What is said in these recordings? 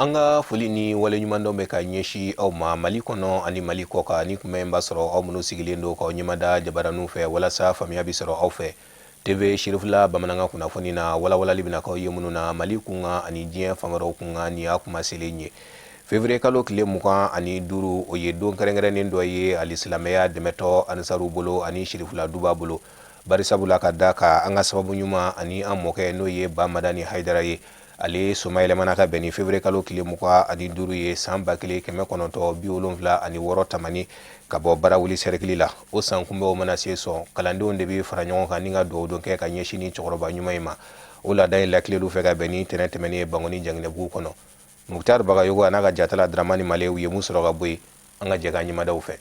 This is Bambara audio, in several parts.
An ka foli ni waleɲumandɔn bɛ ka ɲɛsin aw ma Mali kɔnɔ ani Mali kɔkan. Ni kuma in b'a sɔrɔ aw minnu sigilen don k'aw ɲɛmada jabaraninw fɛ walasa faamuya bɛ sɔrɔ aw fɛ TV Sherifila bamanankan kunnafoni na, walawalali bɛna k'aw ye minnu na Mali kunkan ani diɲɛ fan wɛrɛw kunkan. Nin y'a kuma selen ye. Février kalo tile 25, o ye don kɛrɛnkɛrɛnnen dɔ ye alisilamɛya dɛmɛtɔ Ansaru bolo ani Sherifila duba bolo, bari sabula ka da ka an ka sababu ɲuman ani an mɔkɛ, n'o ye Ba Madani Hayidara ye, ale somayɛlɛmana ka bɛn ni février kalo tile 25 ye san 1976 Tamani, ka bɔ Barawuli sɛrikili la. O san kunbɛnw mana se sɔn, kalandenw de bɛ fara ɲɔgɔn kan ni ka dugawu don kɛ ka ɲɛsin ni cɛkɔrɔba ɲuman in ma. O laada in latileliw fɛ ka bɛn ni tɛnɛ tɛmɛnen ye Bankoni Janginɛbugu kɔnɔ. Mukutari Bagayogo a n'a ka jatala Dramani Male, u ye mun sɔrɔ ka bɔ yen? An ka jɛ k'an ɲɛmadaw fɛ.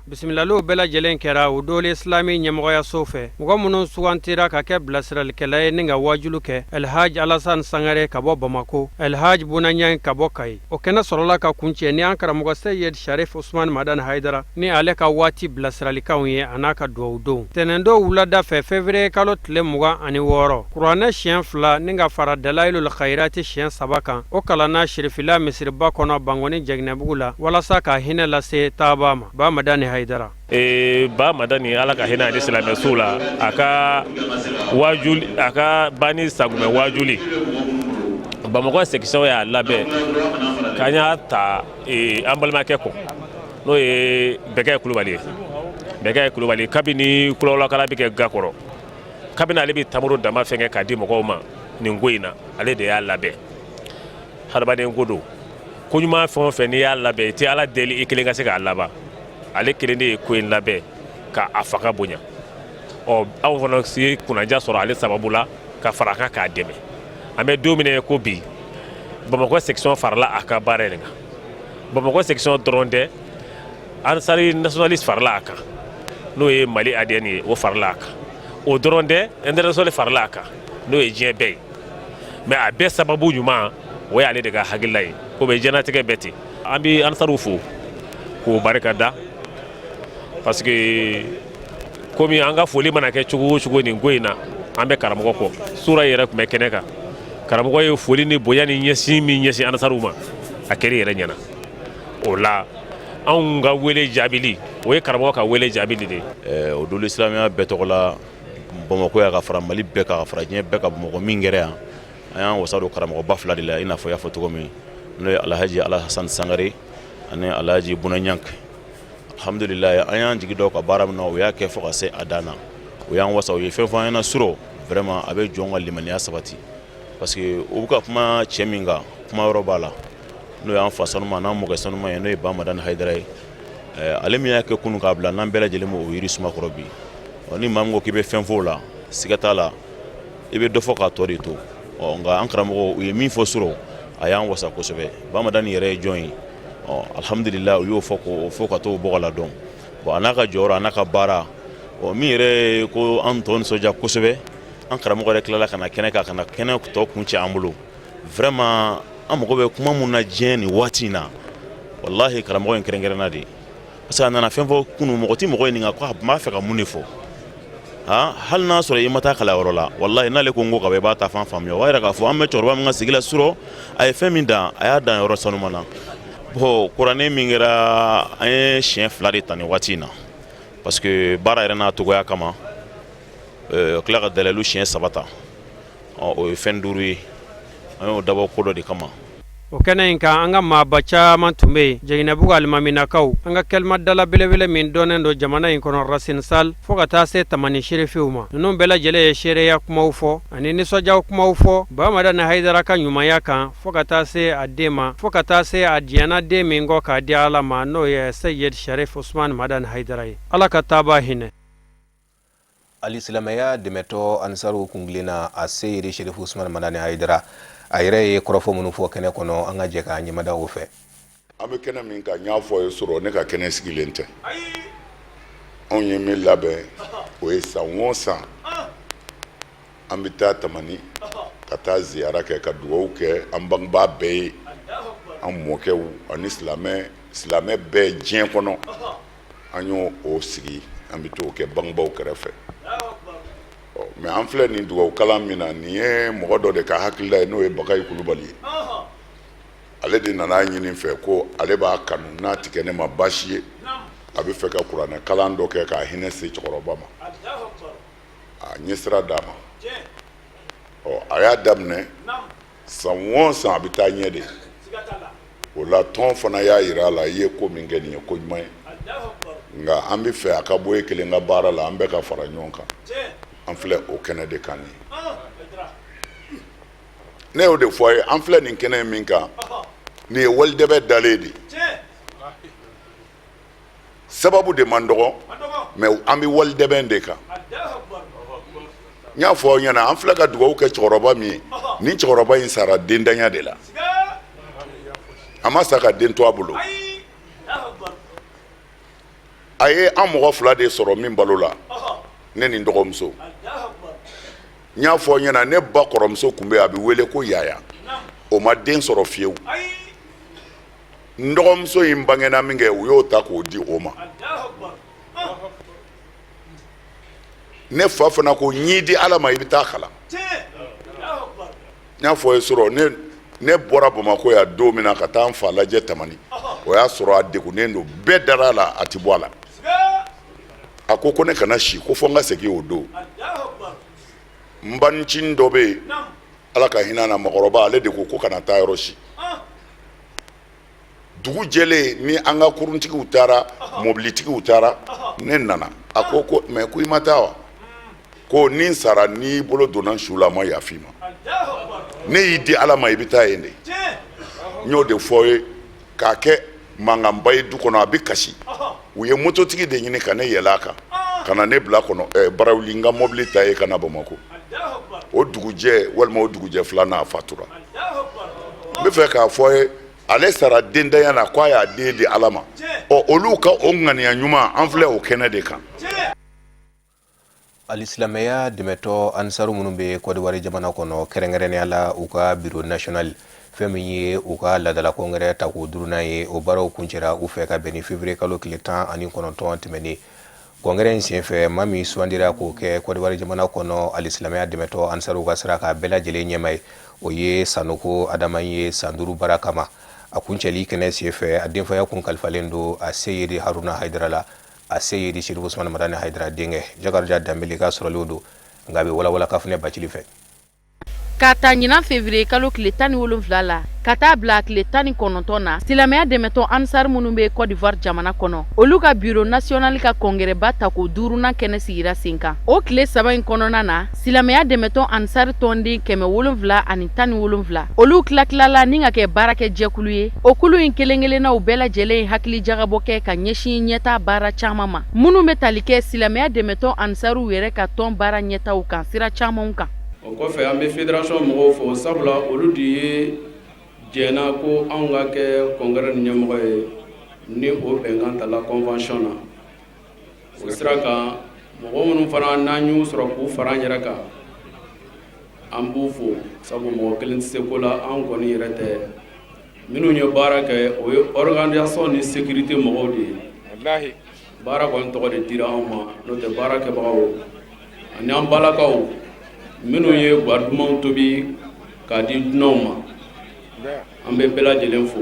Bisimilaliw bɛɛ lajɛlen kɛra o dole silami ɲɛmɔgɔyaso fɛ. Mɔgɔ minnu sugantira ka kɛ bilasiralikɛla ye ni ka wajulu kɛ, Elhaj Alasan Sangare ka bɔ Bamako, Elhaj Buna Ɲang ka bɔ Kayi. O kɛnɛ sɔrɔla ka kuncɛ ni an karamɔgɔ Seyid Sharif Usman Madani Hayidara ni ale ka waati bilasiralikanw ye a n'a ka dugawudonw. Tɛnɛndon wulada fɛ, février kalo tile 26, kuranɛ siɲɛ fila ni ka fara Dalayilul Khayrati siɲɛ saba kan, o kalanna Sirifila misiriba kɔnɔ Bankoni Jaginɛbugu la walasa ka hinɛ lase taaba ma. Ba Madani Hayidara. Ee, Ba Madani, Ala ka hinɛ ani silamɛso la. A ka wajuli, a ka banni sankunbɛn wajuli, Bamakɔ section y'a labɛn k'an y'a ta an balimakɛ kɔ, n'o ye Bɛkɛ Kulubali ye. Bɛkɛ Kulubali, kabini kulawulakala bɛ kɛ ga kɔrɔ, kabini ale bɛ tamaro dama fɛnkɛ k'a di mɔgɔw ma, nin ko in na, ale de y'a labɛn. Hadamaden ko don, ko ɲuman fɛn o fɛn, n'i y'a labɛn, i tɛ Ala deli i kelen ka se k'a laban. Ale kelen de ye ko in labɛn ka a fanga bonya. Ɔ, anw fana si kunnaja sɔrɔ ale sababu la ka fara a kan k'a dɛmɛ. An bɛ don min ko bi, Bamakɔ section farala a ka baara in kan. Bamakɔ section dɔrɔn tɛ, Ansari national farala a kan, n'o ye Mali ADN ye, o farala a kan. O dɔrɔn tɛ, international farala a kan, n'o ye diɲɛ bɛɛ ye. Mais a bɛɛ sababu ɲuman, o y'ale de ka hakilila ye. Ko bɛ diɲɛlatigɛ bɛɛ ten. An bɛ Ansariw fo k'o barika da, parce que komi an ka foli mana kɛ cogo o cogo nin ko in na, an bɛ karamɔgɔ kɔ. Sura yɛrɛ tun bɛ kɛnɛ kan. Karamɔgɔ ye foli ni bonya ni ɲɛsin min ɲɛsin Ansariw ma, a kɛra yɛrɛ ɲɛna. O la, anw ka wele jaabili, o ye karamɔgɔ ka wele jaabili de ye. O dolu silamɛya bɛɛ tɔgɔ la Bamakɔ yan, ka fara Mali bɛɛ kan, ka fara diɲɛ bɛɛ kan, Bamakɔ min kɛra yan, an y'an wasa don karamɔgɔba fila de la, i n'a fɔ i y'a fɔ cogo min, n'o ye Alhaji Alahasan Sangare ani Alhaji Buna Ɲank. Alhamdulilayi, an y'an jigi dɔw ka baara min na, o y'a kɛ fo ka se a dan na. O y'an wasa, o ye fɛn fɔ an ɲɛna surɔ. Vraiment, a bɛ jɔn ka limaniya sabati, parce que u bɛ ka kuma cɛ min kan, kuma yɔrɔ b'a la, n'o y'an fa sanuma n'an mɔkɛ sanuma ye, n'o ye Ba Madani Hayidara ye. Ale min y'a kɛ kunun k'a bila, n'an bɛɛ lajɛlen m'o yiri suma kɔrɔ bi. Ni maa min ko k'i bɛ fɛn fɔ o la, siga t'a la, i bɛ dɔ fɔ k'a tɔ de to. Ɔ, nka an karamɔgɔ, u ye min fɔ surɔ, a y'an wasa kosɛbɛ. Ba Madani yɛrɛ ye jɔn ye? Ɔ, alhamdulillah, u y'o fɔ k'o fɔ ka t'o bɔgɔ la dɔn. Bon, a n'a ka jɔyɔrɔ, a n'a ka baara, ɔ, min yɛrɛ ye ko an tɔ nisɔndiya kosɛbɛ, an karamɔgɔ yɛrɛ tilala ka na kɛnɛ kan, ka na kɛnɛ tɔ kuncɛ an bolo. Vraiment, an mago bɛ kuma mun na diɲɛ nin waati in na, walahi, karamɔgɔ in kɛrɛnkɛrɛnna de, parce que a nana fɛn fɔ kunun, mɔgɔ tɛ mɔgɔ ɲininka ko a b'a fɛ ka mun de fɔ. Han, hali n'a sɔrɔ i ma taa kalanyɔrɔ la, walahi, n'ale ko n ko ka ban, i b'a ta fan faamuya. O b'a yira k'a fɔ an bɛ cɛkɔrɔba min ka sigi la surɔ, a ye fɛn min dan, a y'a dan yɔrɔ sanuman na. Bon, kuranɛ min kɛra, an ye siɲɛ fila de ta nin waati in na, parce que baara yɛrɛ n'a togoya kama, tila ka dalalu siɲɛ saba ta, o ye fɛn duuru ye. An y'o dabɔ ko dɔ de kama. O kɛnɛ in kan, an ka maaba caman tun bɛ yen, Jɛgɛnɛbugu alimaminakaw, an ka kɛlɛmadala belebele min dɔnnen don jamana in kɔnɔ, Racine Sall, fo ka taa se Tamani Serifiw ma. Ninnu bɛɛ lajɛlen ye seereya kumaw fɔ ani nisɔndiya kumaw fɔ Ba Madani Hayidara ka ɲumanya kan, fo ka taa se a den ma, fo ka taa se a diɲɛna den min kɔ k'a di Ala ma, n'o ye Seyid Sharif Usman Madani Hayidara ye. Ala ka taaba hinɛ. Ali silamɛya dɛmɛtɔ Ansaru kuntilenna a Seyidi Sherifu Usman Madani Hayidara, a yɛrɛ ye kɔrɔfɔ minnu fɔ kɛnɛ kɔnɔ, an ka jɛ k'a ɲɛmada o fɛ. An bɛ kɛnɛ min kan, n y'a fɔ ye sɔrɔ ne ka kɛnɛ sigilen tɛ. Anw ye min labɛn, o ye san o san an bɛ taa Tamani ka taa ziyara kɛ, ka dugawu kɛ an bangebaa bɛɛ ye, an mɔkɛw ani silamɛ bɛɛ diɲɛ kɔnɔ. An y'o o sigi, an bɛ t'o kɛ bangebaaw kɛrɛfɛ. Mais an filɛ nin dugawu kalan min na, nin ye mɔgɔ dɔ de ka hakilila ye, n'o ye Bakayi Kulubali ye. Ale de nana ɲini n fɛ ko ale b'a kanu, n'a tɛ kɛ ne ma baasi ye, a bɛ fɛ ka kuranɛ kalan dɔ kɛ k'a hinɛ se cɛkɔrɔba ma. A n ye sira d'a ma. Ɔ, a y'a daminɛ, san o san a bɛ taa ɲɛ de. O la, tɔn fana y'a jira a la, i ye ko min kɛ, nin ye ko ɲuman ye, nka an bɛ fɛ a ka bɔ e kelen ka baara la, an bɛɛ ka fara ɲɔgɔn kan. An filɛ o kɛnɛ de kan nin ye. Ne y'o de fɔ a ye, an filɛ nin kɛnɛ min kan nin ye, walidɛbɛ dalen de, sababu de man dɔgɔ, mais an bɛ walidɛbɛ de kan. N y'a fɔ aw ɲɛna, an filɛ ka dugawu kɛ cɛkɔrɔba min ye, nin cɛkɔrɔba in sara dentanya de la. A ma sa ka den to a bolo. A ye an mɔgɔ fila de sɔrɔ min balo la, ne ni n dɔgɔmuso. N y'a fɔ aw ɲɛna, ne ba kɔrɔmuso tun bɛ yen, a bɛ wele ko Yaya. O ma den sɔrɔ fiyewu. N dɔgɔmuso in bangena min kɛ, u y'o ta k'o di o ma. Ne fa fana ko n y'i di Ala ma, i bɛ taa kalan. N y'a fɔ ye sɔrɔ ne bɔra Bamakɔ yan don min na ka taa n fa lajɛ Tamani, o y'a sɔrɔ a degunnen don, bɛɛ dara a la, a ti bɔ a la. A ko ko ne kana si, ko fo n ka segin o don. N banicinin dɔ bɛ yen, Ala ka hinɛ na, makɔrɔba, ale de ko ko kana taa yɔrɔ si. Dugu jɛlen ni an ka kuruntigiw taara, mobilitigiw taara, ne nana. A ko ko mais ko i ma taa wa? Ko ni n sara, n'i bolo donna su la, ma yafa i ma. Ne y'i di Ala ma, i bɛ taa yen de. N y'o de fɔ ye k'a kɛ mankanba ye du kɔnɔ, a bɛ kasi. U ye mototigi de ɲini ka ne yɛlɛ a kan ka na ne bila kɔnɔ Barawuli, n ka mobili ta ye ka na Bamakɔ. O dugujɛ walima o dugujɛ filanan, a fatura. N bɛ fɛ k'a fɔ ye, ale sara dentanya na, ko a y'a den di Ala ma. Ɔ, olu ka o ŋaniya ɲuman, an filɛ o kɛnɛ de kan. Alisilamɛya dɛmɛtɔ Ansaru minnu bɛ Kɔdiwari jamana kɔnɔ, kɛrɛnkɛrɛnnenya la u ka bureau national, fɛn min ye u ka ladala kɔngɛrɛ tako duurunan ye, o baaraw kuncɛra u fɛ ka bɛn ni février kalo tile 19 tɛmɛnen. Kɔngɛrɛ in senfɛ, maa min sugandira k'o kɛ Kɔdiwari jamana kɔnɔ alisilamɛya dɛmɛtɔ Ansaru ka sira k'a bɛɛ lajɛlen ɲɛma ye, o ye Sanoko Adama ye, san 5 baara kama. A kuncɛli kɛnɛ senfɛ, a denfaya kun kalifalen don a Seyidi Haruna Hayidara la, a Seyidi Sirifu Usumani Madani Hayidara denkɛ. Jakarija Danbele ka sɔrɔlenw don, nka a bɛ walawala Kafunɛ Bacili fɛ. Ka ta ɲinan février kalo tile 17 la ka taa bila tile 19 na, silamɛya dɛmɛtɔn Ansar minnu bɛ Côte d'Ivoire jamana kɔnɔ, olu ka bureau national ka kɔngɛrɛba tako duurunan kɛnɛ sigira sen kan. O tile 3 in kɔnɔna na, silamɛya dɛmɛtɔn Ansar tɔnden 717, olu tila-tilala ni ka kɛ baarakɛ jɛkulu ye. O kulu in kelen-kelennaw bɛɛ lajɛlen ye hakili jagabɔ kɛ ka ɲɛsin ɲɛta baara caman ma minnu bɛ tali kɛ silamɛya dɛmɛtɔn Ansaruw yɛrɛ ka tɔn baara ɲɛtaw kan sira camanw kan. O kɔfɛ, an bɛ fédération mɔgɔw fo, sabula olu de ye jɛnna ko anw ka kɛ congrès ni ɲɛmɔgɔ ye, ni o bɛnkan tala convention na. O sira kan, mɔgɔ minnu fana n'an y'u sɔrɔ k'u fara an yɛrɛ kan, an b'u fo, sabu mɔgɔ kelen tɛ se ko la. An kɔni yɛrɛ tɛ. Minnu ye baara kɛ, o ye organisation ni sécurité mɔgɔw de ye. Baara kɔni tɔgɔ de dira anw ma, n'o tɛ baara kɛbagaw ani an balakaw minnu ye ga dumanw tobi k'a di dunanw ma, an bɛ bɛɛ lajɛlen fo.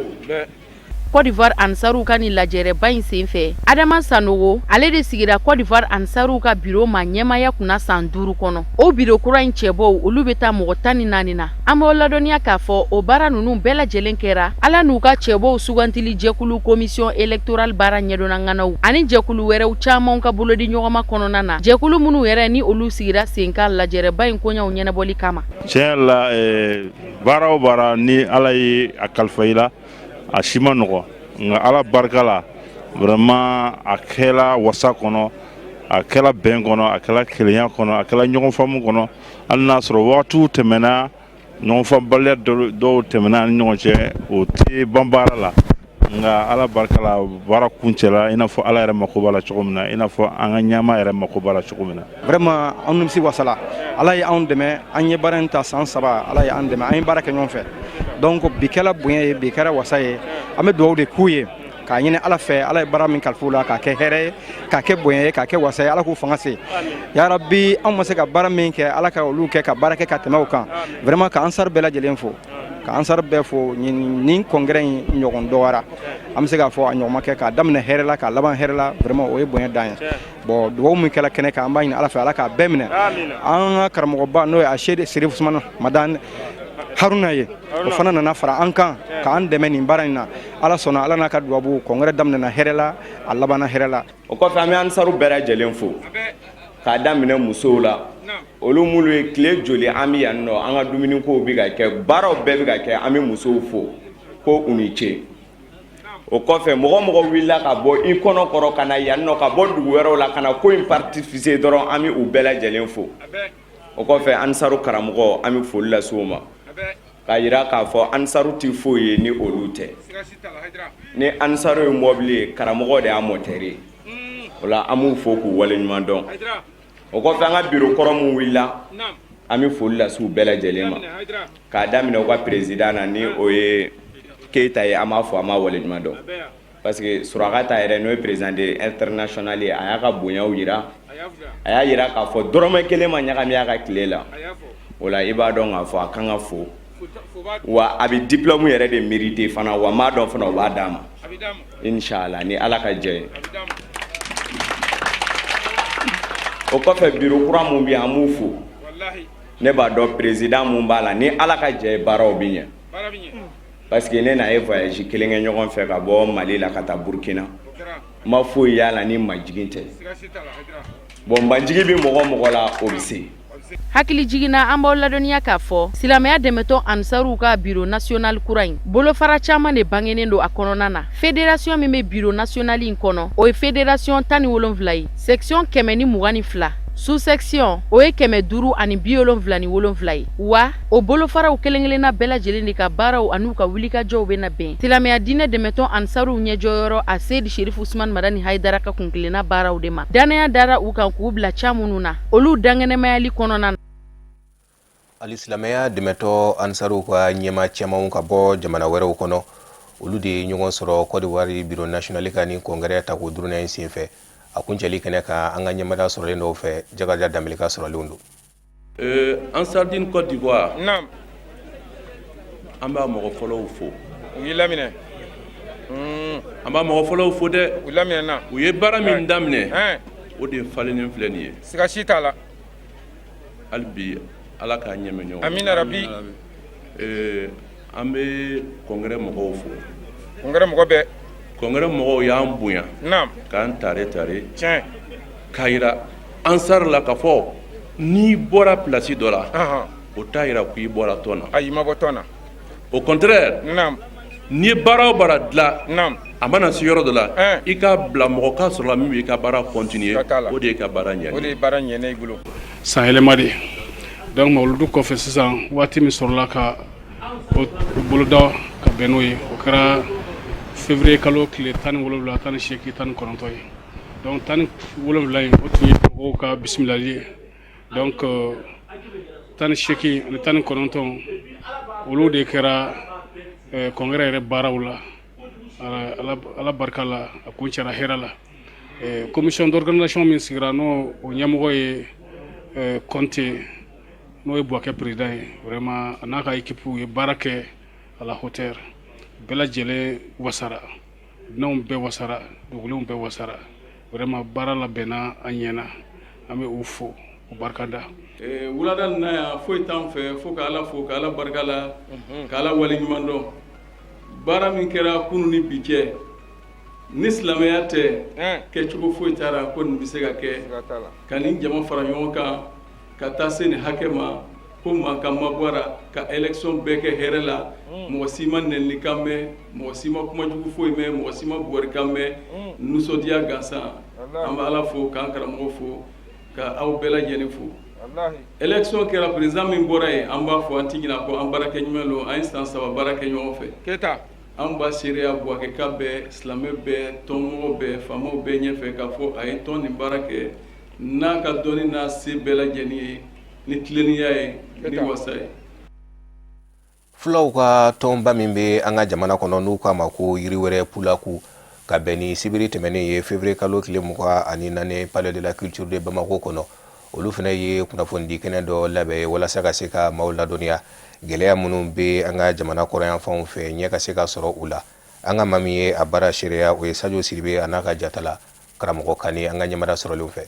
Côte d'Ivoire Ansaruw ka nin lajɛrɛba in senfɛ, Adama Sanogo, ale de sigira Côte d'Ivoire Ansaruw ka bureau ma ɲɛmaya kunna san 5 kɔnɔ. O bureau kura in cɛbɔw, olu bɛ taa mɔgɔ 14 na. An b'aw ladɔnniya k'a fɔ o baara ninnu bɛɛ lajɛlen kɛra Ala n'u ka cɛbɔw sugantili jɛkulu commission électorale baara ɲɛdɔnna ŋanaw ani jɛkulu wɛrɛw camanw ka bolodi ɲɔgɔnma kɔnɔna na, jɛkulu minnu yɛrɛ ni olu sigira sen kan lajɛrɛba in koɲɛw ɲɛnabɔli kama. Tiɲɛ yɛrɛ la, baara o baara ni Ala ye a kalifa i la, a si ma nɔgɔ, nka Ala barika la, vraiment a kɛla wasa kɔnɔ, a kɛla bɛn kɔnɔ, a kɛla kelenya kɔnɔ, a kɛla ɲɔgɔn faamu kɔnɔ. Hali n'a sɔrɔ wagatiw tɛmɛna, ɲɔgɔn faamubaliya dɔw tɛmɛna ni ɲɔgɔn cɛ, o tɛ ban baara la, nka Ala barika la, baara kuncɛla i n'a fɔ Ala yɛrɛ mako b'a la cogo min na, i n'a fɔ an ka ɲɛmaa yɛrɛ mako b'a la cogo min na. Vraiment, an nimisi wasala. Ala ye anw dɛmɛ, an ye baara in ta san 3, Ala ye an dɛmɛ, an ye baara kɛ ɲɔgɔn fɛ. Donc bi kɛla bonya ye, bi kɛra wasa ye. An bɛ dugawu de k'u ye k'a ɲini Ala fɛ, Ala ye baara min kalifa u la, k'a kɛ hɛrɛ ye, k'a kɛ bonya ye, k'a kɛ wasa ye. Ala k'u fanga se, yarabi. Anw ma se ka baara min kɛ, Ala ka olu kɛ ka baara kɛ ka tɛmɛ o kan. Vraiment, ka Ansar bɛɛ lajɛlen fo. ka ansar bɛɛ fo. Nin congrès in ɲɔgɔn dɔgɔyara, an bɛ se k'a fɔ a ɲɔgɔn ma kɛ, k'a daminɛ hɛrɛ la, k'a laban hɛrɛ la. Vraiment, o ye bonya dan ye. Bon, dugawu min kɛra kɛnɛ kan, an b'a ɲini Ala fɛ, Ala k'a bɛɛ minɛ. An ka karamɔgɔba, n'o ye Aseyidi Serif Usumani Madani Haruna ye, o fana nana fara an kan k'an dɛmɛ nin baara in na. Ala sɔnna, Ala n'a ka dubabu, congrès daminɛna hɛrɛ la, a labanna hɛrɛ la. O kɔfɛ, an bɛ ansaru bɛɛ lajɛlen fo, k'a daminɛ musow la, olu minnu ye tile joli an bɛ yan nɔ, an ka dumunikow bɛ ka kɛ, baaraw bɛɛ bɛ ka kɛ. An bɛ musow fo ko u ni ce. O kɔfɛ, mɔgɔ mɔgɔ wulila ka bɔ i kɔnɔ kɔrɔ ka na yan nɔ, ka bɔ dugu wɛrɛw la ka na ko in participer dɔrɔn, an bɛ u bɛɛ lajɛlen fo. O kɔfɛ, ansaru karamɔgɔ, an bɛ foli lase u ma k'a jira k'a fɔ ansaru tɛ foyi ye ni olu tɛ. Ni ansaru ye mɔbili ye, karamɔgɔ de y'a mɔtɛri ye. O la, an b'u fo k'u waleɲuman dɔn. O kɔfɛ, an ka biro kɔrɔ min wulila, an bɛ foli lase u bɛɛ lajɛlen ma, k'a daminɛ u ka président na, ni o ye Keyita ye. An b'a fɔ, an b'a waleɲuman dɔn, parce que Surakata yɛrɛ, n'o ye président de international ye, a y'a ka bonyaw jira, a y'a jira k'a fɔ dɔrɔmɛ kelen ma ɲagami a ka tile la. O la, i b'a dɔn k'a fɔ a kan ka fo, wa a bɛ diplôme yɛrɛ de mériter fana. Wa n b'a dɔn fana, o b'a d'a ma, inshallah, ni Ala ka jɛ ye. O kɔfɛ, biro kura mun bɛ yen, an b'u fo. Ne b'a dɔn, président mun b'a la, ni Ala ka jɛ ye, baaraw bɛ ɲɛ, parce que ne n'a ye voyage kelen kɛ ɲɔgɔn fɛ ka bɔ Mali la ka taa Burukina. N ma foyi y'a la ni majigin tɛ. Bon, majigin bɛ mɔgɔ mɔgɔ la, o bɛ se. Hakili jiginna, an b'aw ladɔnniya k'a fɔ silamɛya dɛmɛtɔn ansaruw ka biro national kura in, bolofara caman de bangenen don a kɔnɔna na. Fédération min bɛ biro national in kɔnɔ, o ye fédération 17 ye, section 122, sous-section o ye 577 ye. Wa o bolofaraw kelen-kelenna bɛɛ lajɛlen de ka baaraw an'u ka wulikajɔw bɛna bɛn silamɛya diinɛ dɛmɛtɔn ansaruw ɲɛjɔyɔrɔ Aseyidi Serifu Usumani Madani Hayidara ka kuntilenna baaraw de ma. Dannaya dara u kan k'u bila ca minnu na, olu dankɛnɛmayali kɔnɔna na. Hali silamɛya dɛmɛtɔn ansaruw ka ɲɛmaa camanw ka bɔ jamana wɛrɛw kɔnɔ, olu de ye ɲɔgɔn sɔrɔ Côte d'Ivoire bureau national ka nin congrès tako duurunan in senfɛ. A kuncɛli kɛnɛ kan, an ka ɲɛmada sɔrɔlen dɔw fɛ, Jakarija Danbele ka sɔrɔlenw don. Ansardine Côte d'Ivoire, an b'a mɔgɔ fɔlɔw fo. U y'i laminɛ. An b'a mɔgɔ fɔlɔw fo dɛ. U laminɛna. U ye baara min daminɛ, o de falennen filɛ nin ye. Siga si t'a la. Hali bi, Ala k'a ɲɛmɛ ɲɔgɔn. Amina rabi. An bɛ congrès mɔgɔw fo. Congrès mɔgɔ bɛɛ. Congrès mɔgɔw y'an bonya. K'an tare tare. Tiɲɛ. K'a jira ansar la k'a fɔ n'i bɔra place dɔ la, o t'a jira k'i bɔra tɔn na. Ayi, i ma bɔ tɔn na. Au contraire, n'i ye baara o baara dilan, a mana se yɔrɔ dɔ la, i k'a bila, mɔgɔ ka sɔrɔ la min b'i ka baara continuer, o de ye ka baara ɲɛ. O de ye baara ɲɛnen i bolo. San yɛlɛma de. Donc mawuludu kɔfɛ sisan, waati min sɔrɔla ka o boloda ka bɛn n'o ye, o kɛra février kalo tile 17, 18, 19 ye. Donc 17 in, o tun ye mɔgɔw ka bisimilali ye. Donc 18 ani 19, olu de kɛra congrès yɛrɛ baaraw la. Ala barika la, a kuncɛra hɛrɛ la. Commission d'organisation min sigira, n'o o ɲɛmɔgɔ ye Kɔnte, n'o ye Buwakɛ président ye, vraiment a n'a ka équipe ye baara kɛ à la hauteur. Bɛɛ lajɛlen wasara, dunanw bɛɛ wasara, dugulenw bɛɛ wasara. Vraiment, baara labɛnna a ɲɛna. An bɛ u fo, u barika da. Wulada nin na yan, foyi t'an fɛ fo ka Ala fo, ka Ala barika la, ka Ala waleɲuman dɔn. Baara min kɛra kunun ni bi cɛ, ni silamɛya tɛ, kɛcogo foyi t'a la ko nin bɛ se ka kɛ ka nin jama fara ɲɔgɔn kan ka taa se nin hakɛ ma, ko mankan ma bɔ a la, ka élection bɛɛ kɛ hɛrɛ la. Mɔgɔ si ma nɛnilikan mɛn, mɔgɔ si ma kumajugu foyi mɛn, mɔgɔ si ma bugɔrikan mɛn, nisɔndiya gansan. An bɛ Ala fo, k'an karamɔgɔ fo, ka aw bɛɛ lajɛlen fo. Élection kɛra, président min bɔra yen, an b'a fɔ, an tɛ ɲinɛ ko an baarakɛ ɲuman don, an ye san 3 baara kɛ ɲɔgɔn fɛ. Keyita. An b'a seereya Buwakɛka bɛɛ, silamɛ bɛɛ, tɔnmɔgɔ bɛɛ, faamaw bɛɛ ɲɛfɛ k'a fɔ a ye tɔn nin baara kɛ n'a ka dɔnni n'a se bɛɛ lajɛlen ye, ni tilennenya ye, ni wasa ye. Fulaw ka tɔnba min bɛ an ka jamana kɔnɔ, n'u k'a ma ko Yiriwɛrɛ Pulaku, ka bɛn ni sibiri tɛmɛnen ye, février kalo tile 24, Palais de la Culture de Bamako kɔnɔ. Olu fana ye kunnafonidi kɛnɛ dɔ labɛn walasa ka se ka maaw ladɔnniya gɛlɛya minnu bɛ an ka jamana kɔrɔnyanfanw fɛ, ɲɛ ka se ka sɔrɔ u la. An ka maa min ye a baara seereya, o ye Sajo Siribe, a n'a ka jatala karamɔgɔ Kane, an ka ɲɛmada sɔrɔlenw fɛ.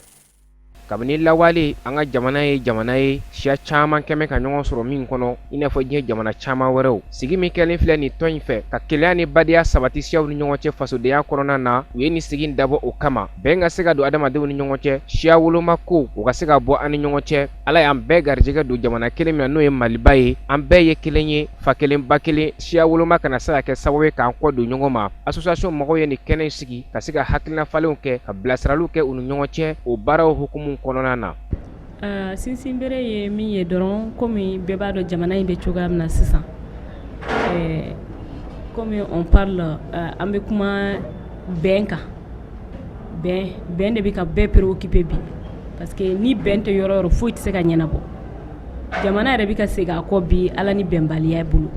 Kabini lawale, an ka jamana ye jamana ye siya caman kɛmɛ ka ɲɔgɔn sɔrɔ min kɔnɔ, i n'a fɔ diɲɛ jamana caman wɛrɛw. Sigi min kɛlen filɛ nin tɔn in fɛ ka kelenya ni badenya sabati siyaw ni ɲɔgɔn cɛ fasodenya kɔnɔna na, u ye nin sigi dabɔ o kama, bɛn ka se ka don adamadenw ni ɲɔgɔn cɛ, siya woloma ko o ka se ka bɔ an ni ɲɔgɔn cɛ. Ala y'an bɛɛ garijɛgɛ don jamana kelen min na, n'o ye Maliba ye, an bɛɛ ye kelen ye, fa kelen, ba kelen. Siya woloma kana se ka kɛ sababu ye k'an kɔ don ɲɔgɔn ma. Association mɔgɔw ye nin kɛnɛ in sigi ka se ka hakilina falenw kɛ, ka bilasiraliw kɛ u ni ɲɔgɔn cɛ o baaraw hukumu kɔnɔna na. Sinsinbere ye min ye dɔrɔn, komi bɛɛ b'a dɔn jamana in bɛ cogoya min na sisan, komi on parle, an bɛ kuma bɛn kan. Bɛn, bɛn de bɛ ka bɛɛ préoccuper bi, parce que ni bɛn tɛ yɔrɔ yɔrɔ, foyi tɛ se ka ɲɛnabɔ. Jamana yɛrɛ bɛ ka segin a kɔ bi Ala ni bɛnbaliya bolo.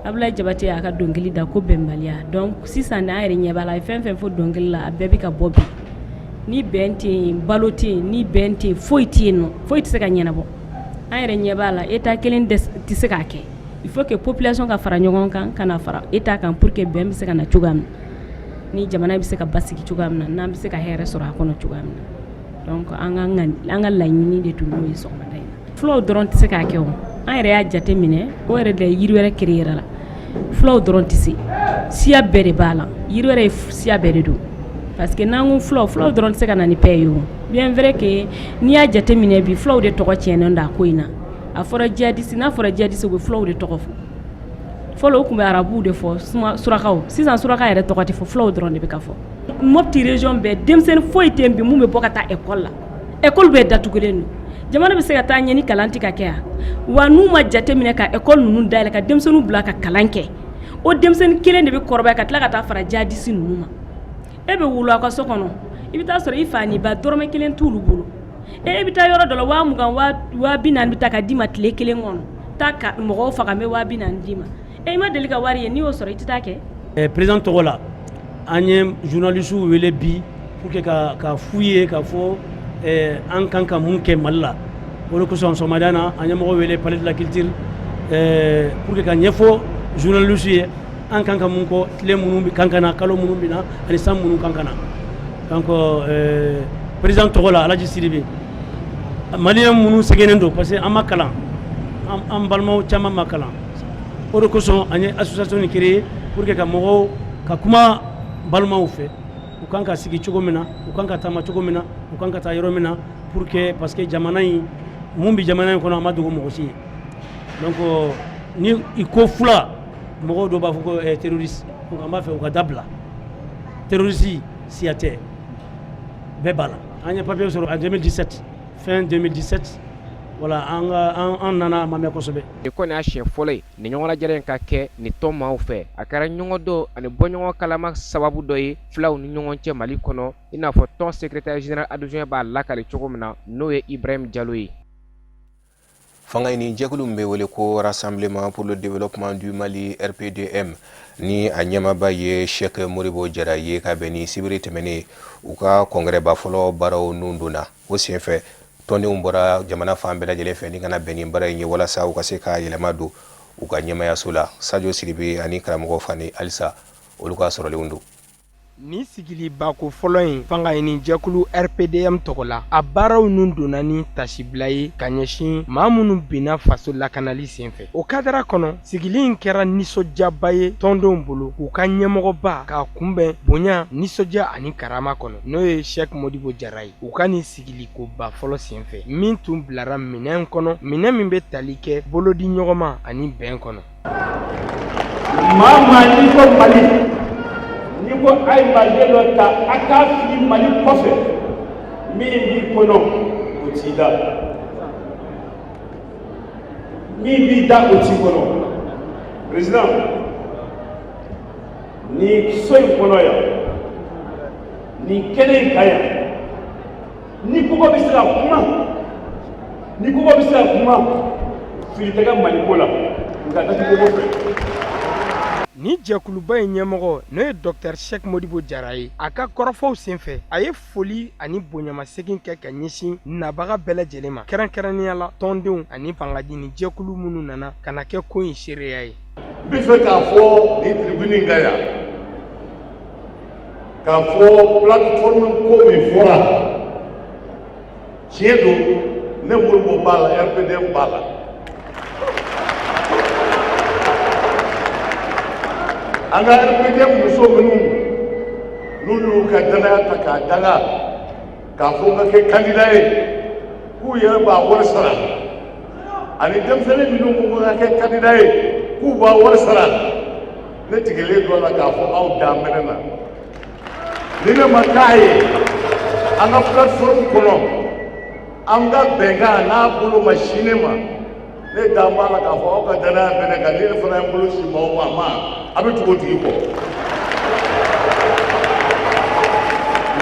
Abulayi Jabate y'a ka dɔnkili da ko bɛnbaliya. Donc sisan an yɛrɛ ɲɛ b'a la, a ye fɛn fɛn fɔ dɔnkili la, a bɛɛ bɛ ka bɔ bi. Ni bɛn tɛ yen, balo tɛ yen. Ni bɛn tɛ yen, foyi tɛ yen nɔ, foyi tɛ se ka ɲɛnabɔ. An yɛrɛ ɲɛ b'a la, État kelen tɛ se k'a kɛ. Il faut que population ka fara ɲɔgɔn kan ka na fara État kan pour que bɛn bɛ se ka na cogoya min na, ni jamana bɛ se ka basigi cogoya min na, n'an bɛ se ka hɛrɛ sɔrɔ a kɔnɔ cogoya min na. Donc an ka laɲini de tun y'o ye sɔgɔmada in na. Fulaw dɔrɔn tɛ se k'a kɛ o. An yɛrɛ y'a jate minɛ, o yɛrɛ de ye yiri wɛrɛ créer la. Fulaw dɔrɔn tɛ se, siya bɛɛ de b'a la. Yiri wɛrɛ ye siya bɛɛ de don, parce que n'an ko fulaw, fulaw dɔrɔn tɛ se ka na ni paix ye o. Bien vrai que n'i y'a jate minɛ bi, fulaw de tɔgɔ tiɲɛnen don a ko in na. A fɔra djihadiste, n'a fɔra djihadiste, u bɛ fulaw de tɔgɔ fɔ. Fɔlɔ, u tun bɛ arabuw de fɔ, surakaw. Sisan suraka yɛrɛ tɔgɔ tɛ fɔ, fulaw dɔrɔn de bɛ ka fɔ. Mopti région bɛɛ, denmisɛnnin foyi tɛ yen bi mun bɛ bɔ ka taa école la. École bɛɛ datugulen don. Jamana bɛ se ka taa ɲɛ ni kalan tɛ ka kɛ yan wa? N'u ma jate minɛ ka école ninnu dayɛlɛ ka denmisɛnninw bila ka kalan kɛ, o denmisɛnnin kelen de bɛ kɔrɔbaya ka tila ka taa fara djihadiste ninnu ma. E bɛ wolo aw ka so kɔnɔ, i bɛ taa sɔrɔ i fa ni ba, dɔrɔmɛ kelen t'olu bolo. E bɛ taa yɔrɔ dɔ la, 20 000, 40 000 bɛ taa ka d'i ma tile kelen kɔnɔ. Taa ka mɔgɔw faga, n bɛ 40 000 d'i ma. E i ma deli ka wari ye, n'i y'o sɔrɔ, i tɛ taa kɛ. Président tɔgɔ la, an ye journalistes wele bi pour que ka f'u ye ka fɔ an kan ka mun kɛ Mali la. O de kosɔn, sɔgɔmada na, an ye mɔgɔw wele Palais de la Culture pour que ka ɲɛfɔ journalistes ye an kan ka mun kɔ, tile minnu kan ka na, kalo minnu bɛ na ani san minnu kan ka na. Donc président tɔgɔ la, Alaji Sidibe, maliyɛn minnu sɛgɛnnen don, parce que an ma kalan, an balimaw caman ma kalan, o de kosɔn an ye association nin créer pour que ka mɔgɔw ka kuma balimaw fɛ, u kan ka sigi cogo min na, u kan ka taama cogo min na, u kan ka taa yɔrɔ min na, pour que, parce que jamana in, mun bɛ jamana in kɔnɔ, a ma dogo mɔgɔ si ye. Donc ni i ko fula, mɔgɔw dɔw b'a fɔ ko terroriste. Donc an b'a fɛ u ka dabila. Terroriste siya tɛ, bɛɛ b'a la. An ye papier sɔrɔ en 2017, fin 2017. Voilà, an ka an nana, a ma mɛn kosɛbɛ. Nin kɔni y'a siɲɛ fɔlɔ ye nin ɲɔgɔnlajɛrɛ in ka kɛ nin tɔn maaw fɛ. A kɛra ɲɔgɔn dɔn ani bɔɲɔgɔn kalama sababu dɔ ye fulaw ni ɲɔgɔn cɛ Mali kɔnɔ, i n'a fɔ tɔn secrétaire général adjoint b'a lakale cogo min na, n'o ye Ibrahim Jalo ye. Fanga ɲini jɛkulu min bɛ wele ko Rassemblement pour le développement du Mali, RPDM, ni a ɲɛmaaba ye Cheikh Modibo Jara ye, ka bɛn ni sibiri tɛmɛnen, u ka congrès ba fɔlɔ baaraw nun donna. O senfɛ, tɔndenw bɔra jamana fan bɛɛ lajɛlen fɛ ni kana bɛn ni baara in ye, walasa u ka se ka yɛlɛma don u ka ɲɛmayaso la. Sajo Siribe ani karamɔgɔ Fani halisa, olu ka sɔrɔlenw don. Nin sigili bako fɔlɔ in fanga ɲini jɛkulu RPDM tɔgɔ la, a baaraw nun donna ni tasibila ye ka ɲɛsin maa minnu binna faso lakanali senfɛ. O kadara kɔnɔ, sigili in kɛra nisɔndiyaba ye tɔndenw bolo, k'u ka ɲɛmɔgɔba k'a kunbɛn bonya, nisɔndiya ani karama kɔnɔ, n'o ye Cheikh Modibo Jara ye. U ka nin sigili koba fɔlɔ senfɛ min tun bilara minɛn kɔnɔ, minɛn min bɛ tali kɛ bolodi ɲɔgɔnma ani bɛn kɔnɔ. Maa maa, n'i ko Mali, n'i ko a ye maliden dɔ ta, a k'a fili Mali kɔfɛ, min b'i kɔnɔ, o t'i da, min b'i da, o t'i kɔnɔ. Président, nin so in kɔnɔ yan, nin kɛnɛ in kan yan, ni kɔgɔ bɛ se ka kuma, ni kɔgɔ bɛ se ka kuma, fili tɛ kɛ Maliko la, nka datugu ko fɛ. Ni jɛkuluba in ɲɛmɔgɔ, n'o ye Docteur Cheick Modibo Jara ye, a ka kɔrɔfɔw senfɛ, a ye foli ani bonyamasegin kɛ ka ɲɛsin nabaga bɛɛ lajɛlen ma, kɛrɛnkɛrɛnnenya la tɔndenw ani fangaɲini jɛkulu minnu nana ka na kɛ ko in seereya ye. N bɛ fɛ k'a fɔ nin tribune in kan yan, k'a fɔ plateforme ko min fɔra, tiɲɛ don, ne Modibo b'a la, RPDM b'a la. An ka RPDM muso minnu n'olu y'u ka danaya ta k'a da n kan k'a fɔ n ka kɛ candidat ye, k'u yɛrɛ b'a wari sara, ani denmisɛnnin minnu ko n ka kɛ candidat ye k'u b'a wari sara, ne tigɛlen don a la k'a fɔ aw dan bɛ ne na. Ni ne ma k'a ye an ka plateforme kɔnɔ, an ka bɛnkan n'a bolo ma sin ne ma, ne dan b'a la k'a fɔ aw ka danaya bɛ ne kan. Ni ne fana ye n bolo sin maa o maa ma, a bɛ tugu o tigi kɔ.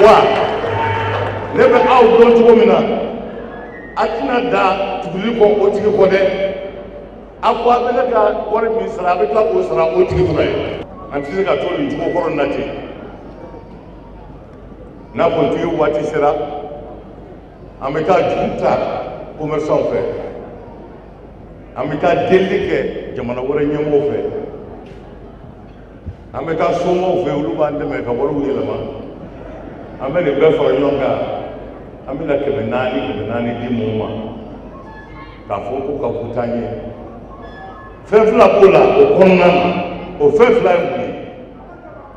Wa ne bɛ aw dɔn cogo min na, a tɛna dan tuguli kɔ o tigi kɔ dɛ. A ko a bɛ ne ka wari min sara, a bɛ tila k'o sara o tigi fana ye. An tɛ se ka to nin cogo kɔrɔ in na ten. N'a politiki waati sera, an bɛ taa juru ta commerçant fɛ, an bɛ taa delili kɛ jamana wɛrɛ ɲɛmɔgɔw fɛ, an bɛ taa somaw fɛ, olu b'an dɛmɛ ka wariw yɛlɛma. An bɛ nin bɛɛ fara ɲɔgɔn kan, an bɛna 400 400 di mɔgɔw ma k'a fɔ ko ka ko taa ɲɛ. Fɛn fila b'o la, o kɔnɔna na, o fɛn fila ye mun ye?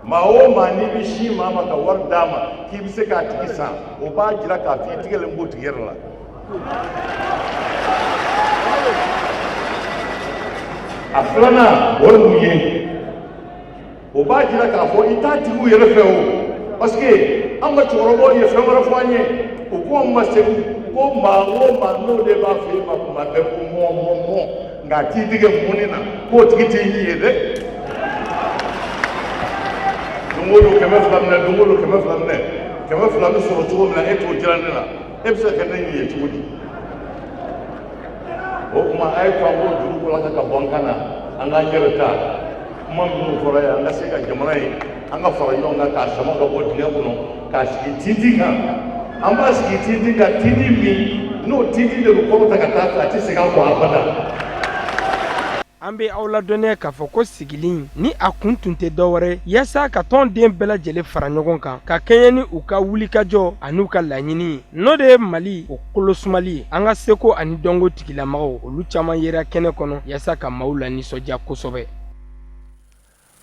Maa o maa n'i bɛ sin maa ma ka wari d'a ma k'i bɛ se k'a tigi san, o b'a jira k'a fɔ i tigɛlen b'o tigi yɛrɛ la. A filanan, o ye mun ye? O b'a jira k'a fɔ i t'a tigiw yɛrɛ fɛ o, parce que an ka cɛkɔrɔbaw ye fɛn wɛrɛ fɔ an ye. U ko an ma Segu ko maa o maa n'o de b'a fɔ e ma kuma bɛɛ ko mɔ mɔ mɔ, nka a t'i dege mɔni na, k'o tigi t'i ɲin ye dɛ. Don o don 200 minɛ, don o don 200 minɛ, 200 bɛ sɔrɔ cogo min na, e t'o jira ne la, e bɛ se ka kɛ ne ɲin ye cogo di? O tuma a ye to an k'o juru walaka ka bɔ an kan na, an k'an yɛrɛ ta. Kuma minnu fɔra yan, an ka se ka jamana ye, an ka fara ɲɔgɔn kan k'a sama ka bɔ dingɛ kɔnɔ k'a sigi tintin kan. An b'a sigi tintin kan, tintin min n'o tintin de bɛ kɔrɔta ka taa fɛ, a tɛ segin a kɔ abada. An bɛ aw ladɔnniya k'a fɔ ko sigili ni a kun tun tɛ dɔwɛrɛ yaasa ka tɔnden bɛɛ lajɛlen fara ɲɔgɔn kan ka kɛɲɛ ni u ka wulikajɔ an'u ka laɲini ye, n'o de ye Mali o kolosumali ye. An ka seko ani dɔnko tigilamɔgɔw, olu caman yera kɛnɛ kɔnɔ yaasa ka maaw lanisɔndiya kosɛbɛ.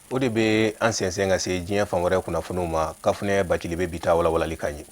O de bɛ an sɛnsɛn ka se diɲɛ fan wɛrɛ kunnafoniw ma. Kafunɛ Bacili bɛ bi ta walawalali k'an ye.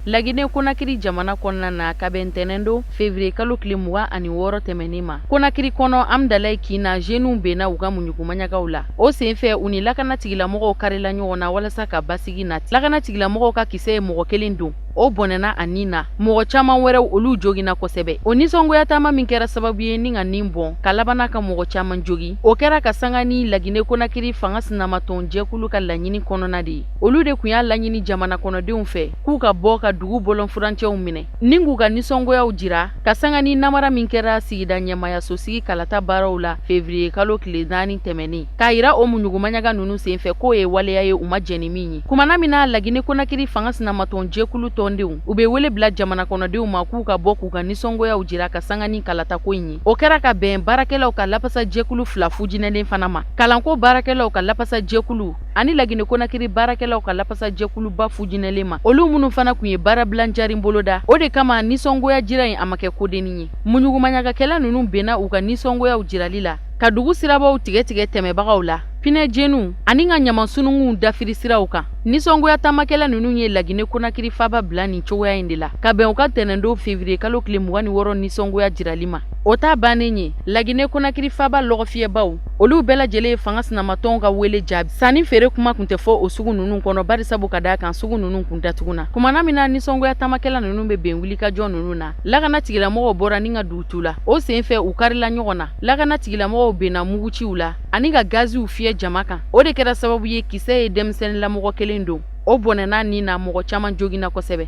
Lagine Konakiri jamana kɔnɔna na, ka bɛn ntɛnɛndon février kalo tile 26 tɛmɛnen ma, Konakiri kɔnɔ Amdalayi kin na, jeunes benna u ka muɲugumaɲagaw la. O senfɛ, u ni lakana tigilamɔgɔw karila ɲɔgɔn na walasa ka basigi nati. Lakana tigilamɔgɔw ka kisɛ ye mɔgɔ kelen don, o bɔnɛna a ni na. Mɔgɔ caman wɛrɛw, olu joginna kosɛbɛ. O nisɔngoya taama min kɛra sababu ye ni ka nin bɔn ka labanna ka mɔgɔ caman jogi, o kɛra ka sanga ni Lagine Konakiri fanga sinamatɔn jɛkulu ka laɲini kɔnɔna de ye. Olu de tun y'a laɲini jamana kɔnɔdenw fɛ k'u ka bɔ ka dugu bɔlɔn furancɛw minɛ ni k'u ka nisɔngoyaw jira ka sanga ni namara min kɛra sigida ɲɛmaayasosigi kalata baaraw la février kalo tile 4 tɛmɛnen, k'a yira o muɲugumaɲaga ninnu senfɛ k'o ye waleya ye u ma jɛn ni min ye. Kumana min na Lagine Konakiri fanga sinamatɔn jɛkulu tɔndenw, u bɛ wele bila jamana kɔnɔdenw ma k'u ka bɔ k'u ka nisɔngoyaw jira ka sanga ni kalatako in ye, o kɛra ka bɛn baarakɛlaw ka lapasa jɛkulu fila fujinɛlen fana ma, kalanko baarakɛlaw ka lapasa jɛkulu ani Lagine Konakiri baarakɛlaw ka lapasa jɛkuluba fujinɛlen ma, olu minnu fana tun ye baarabila jarin boloda. O de kama nisɔngoya jira in a ma kɛ kodennin ye. Muɲugumaɲagakɛla ninnu benna u ka nisɔngoyaw jirali la ka dugu sirabaw tigɛtigɛ tɛmɛbagaw la, pinɛ jeniw ani ka ɲaman sunungunw dafiri siraw kan. Nisɔngoya taamakɛla ninnu ye Lagine Konakiri faaba bila nin cogoya in de la ka bɛn u ka tɛnɛndon février kalo tile 26 nisɔngoya jirali ma. O ta bannen ye, Lagine Konakiri faaba lɔgɔfiyɛbaw, olu bɛɛ lajɛlen ye fanga sinamatɔnw ka wele jaabi. Sanni feere kuma tun tɛ fɔ o sugu ninnu kɔnɔ, barisabu ka d'a kan sugu ninnu kun datuguna. Kumana min na nisɔngoya taamakɛla ninnu bɛ bɛn wulikajɔ ninnu na, lakana tigilamɔgɔw bɔra ni ka dugutu la. O senfɛ, u karila ɲɔgɔn na. Lakana tigilamɔgɔw benna muguciw la ani ka gaziw fiyɛ jama kan. O de kɛra sababu ye kisɛ ye denmisɛnninlamɔgɔ kelen don, o bɔnɛna ni na, mɔgɔ caman joginna kosɛbɛ.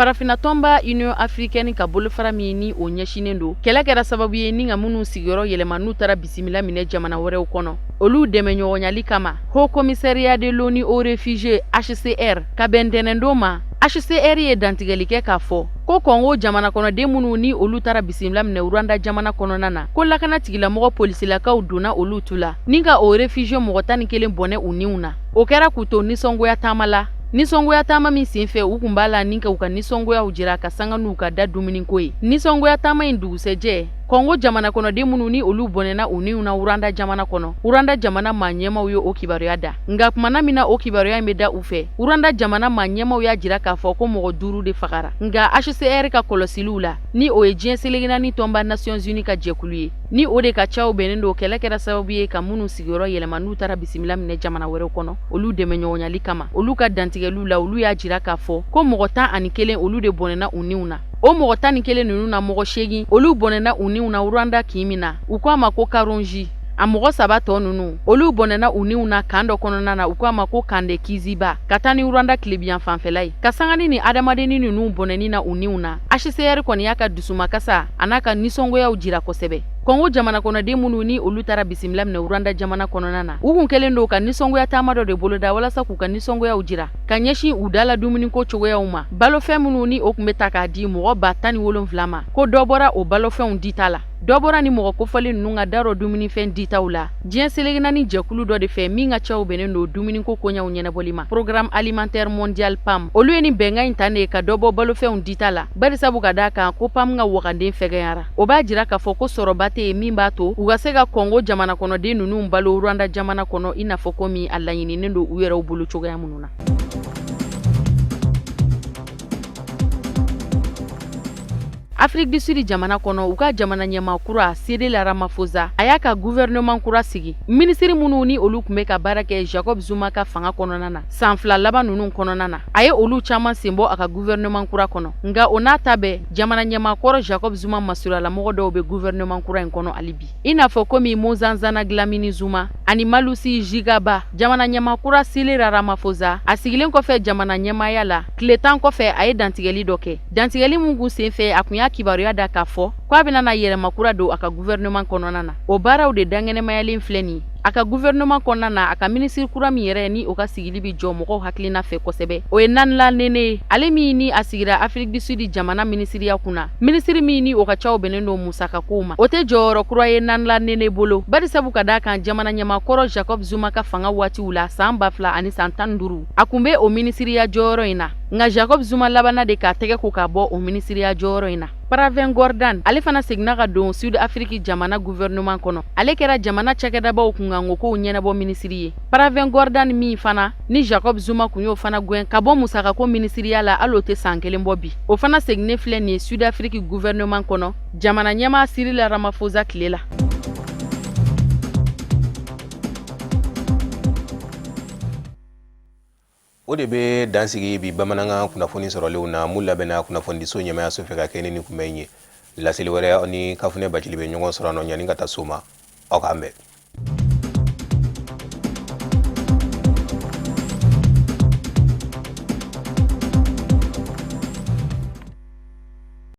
Farafinna tɔnba Union africaine ka bolofara min ni o ɲɛsinnen don kɛlɛ kɛra sababu ye ni ka minnu sigiyɔrɔ yɛlɛma n'u taara bisimila minɛ jamana wɛrɛw kɔnɔ, olu dɛmɛ ɲɔgɔnyali kama, Haut Commissariat de l'ONU aux réfugiés HCR, ka bɛn ntɛnɛndon ma, HCR ye dantigɛli kɛ k'a fɔ ko Kɔngo jamana kɔnɔden minnu ni olu taara bisimila minɛ Rwanda jamana kɔnɔna na, ko lakana tigilamɔgɔ polisilakaw donna olu tu la ni ka o réfugié mɔgɔ 11 bɔnɛ u niw na. O kɛra k'u to nisɔngoya taama la, nisɔngoya taama min senfɛ u kun b'a la ni ka u ka nisɔngoyaw jira ka sanga n'u ka da dumuniko ye. Nisɔngoya taama in dugusɛjɛ, Kɔngo jamana kɔnɔden minnu ni olu bɔnɛna u niw na Rwanda jamana kɔnɔ, Rwanda jamana maa ɲɛmaw ye o kibaruya da. Nka kumana min na o kibaruya in bɛ da u fɛ, Rwanda jamana maa ɲɛmaw y'a jira k'a fɔ ko mɔgɔ 5 de fagara. Nka HCR ka kɔlɔsiliw la, ni o ye diɲɛ seleke naani tɔnba Nations Unies ka jɛkulu ye, ni o de ka caw bɛnnen don kɛlɛ kɛra sababu ye ka minnu sigiyɔrɔ yɛlɛma n'u taara bisimila minɛ jamana wɛrɛw kɔnɔ, olu dɛmɛ ɲɔgɔnyali kama, olu ka dantigɛliw la, olu y'a jira k'a fɔ ko mɔgɔ 11 olu de bɔnɛna u niw na. O mɔgɔ 11 ninnu na, mɔgɔ 8 olu bɔnɛna u niw na Rwanda kin min na, u ko a ma ko Karonji. A mɔgɔ 3 tɔ ninnu, olu bɔnɛna u niw na kan dɔ kɔnɔna na, u ko a ma ko camp de Kiziba, ka taa ni Rwanda tilebiyan fanfɛla ye. Ka sanga ni nin adamadenni ninnu bɔnɛni na u niw na, HCR kɔni y'a ka dusumakasa an'a ka nisɔngoyaw jira kosɛbɛ. Kɔngo jamana kɔnɔden minnu ni olu taara bisimila minɛ Rwanda jamana kɔnɔna na, u kun kɛlen don ka nisɔngoya taama dɔ de boloda walasa k'u ka nisɔngoyaw jira ka ɲɛsin u dala dumuniko cogoyaw ma. Balofɛn minnu ni o kun bɛ ta k'a di mɔgɔ 17,000 ma, ko dɔ bɔra o balofɛnw dita la. Dɔ bɔra ni mɔgɔ kofɔlen ninnu ka da rɔ dumunifɛn ditaw la diɲɛ seleke naani jɛkulu dɔ de fɛ min ka caw bɛnnen don dumuniko koɲɛw ɲɛnabɔli ma, Programme alimentaire mondial PAM. Olu ye nin bɛnkan in ta de ka dɔ bɔ balofɛnw dita la, barisabu ka d'a kan ko PAM ka waganden fɛgɛyara. O b'a jira k'a fɔ ko sɔrɔba tɛ yen min b'a to u ka se ka Kɔngo jamana kɔnɔden ninnu balo Rwanda jamana kɔnɔ, i n'a fɔ komi a laɲininen don u yɛrɛw bolo cogoya minnu na. Afrique du Sud jamana kɔnɔ, u ka jamana ɲɛmaa kura Cyril Ramaphosa, a y'a ka gouvernement kura sigi. Minisiri minnu ni olu tun bɛ ka baara kɛ Jacob Zuma ka fanga kɔnɔna na san 2 laban ninnu kɔnɔna na, a ye olu caman senbɔ a ka gouvernement kura kɔnɔ. Nka o n'a ta bɛɛ, jamana ɲɛmaa kɔrɔ Jacob Zuma masuruyalamɔgɔ dɔw bɛ gouvernement kura in kɔnɔ hali bi, i n'a fɔ komi Nkosazana Dlamini Zuma ani Malusi Gigaba. Jamana ɲɛmaa kura Cyril Ramaphosa, a sigilen kɔfɛ jamana ɲɛmaaya la tile 10 kɔfɛ, a ye dantigɛli dɔ kɛ. Dantigɛli min kun senfɛ, a kun y'a kibaruya da k'a fɔ ko a bɛna na yɛlɛma kura don a ka gouvernement kɔnɔna na. O baaraw de dankɛnɛmayalen filɛ nin ye a ka gouvernement kɔnɔna na. A ka minisiri kura min yɛrɛ ni o ka sigili bɛ jɔ mɔgɔw hakilina fɛ kosɛbɛ, o ye Nhlanhla Nene ye, ale min ni a sigira Afrique du Sud jamana minisiriya kunna, minisiri min ni o ka caw bɛnnen don musakakow ma. O tɛ jɔyɔrɔ kura ye Nhlanhla Nene bolo, barisabu ka d'a kan jamana ɲɛmaa kɔrɔ Jacob Zuma ka fanga waatiw la san 2015, a kun bɛ o minisiriya jɔyɔrɔ in na. Nka Jacob Zuma labanna de k'a tɛgɛ ko ka bɔ o minisiriya jɔyɔrɔ in na. Pravin Gordhan, ale fana seginna ka don Sud Afrique jamana gouvernement kɔnɔ. Ale kɛra jamana cakɛdabaw kunkankokow ɲɛnabɔ minisiri ye. Pravin Gordhan min fana ni Jacob Zuma kun y'o fana gɛn ka bɔ musakako minisiriya la, hali o tɛ san 1 bɔ bi, o fana seginnen filɛ nin ye Sud Afrique gouvernement kɔnɔ jamana ɲɛmaa Cyril Ramaphosa tile la. O de bɛ dan sigi bi bamanankan kunnafoni sɔrɔlenw na mun labɛnna kunnafonidiso ɲɛmayaso fɛ ka kɛ ni nin kunbɛn ye. Laseli wɛrɛ, aw ni Kafunɛ Bacili bɛ ɲɔgɔn sɔrɔ nɔ. Yanni ka taa so ma, aw k'an bɛn.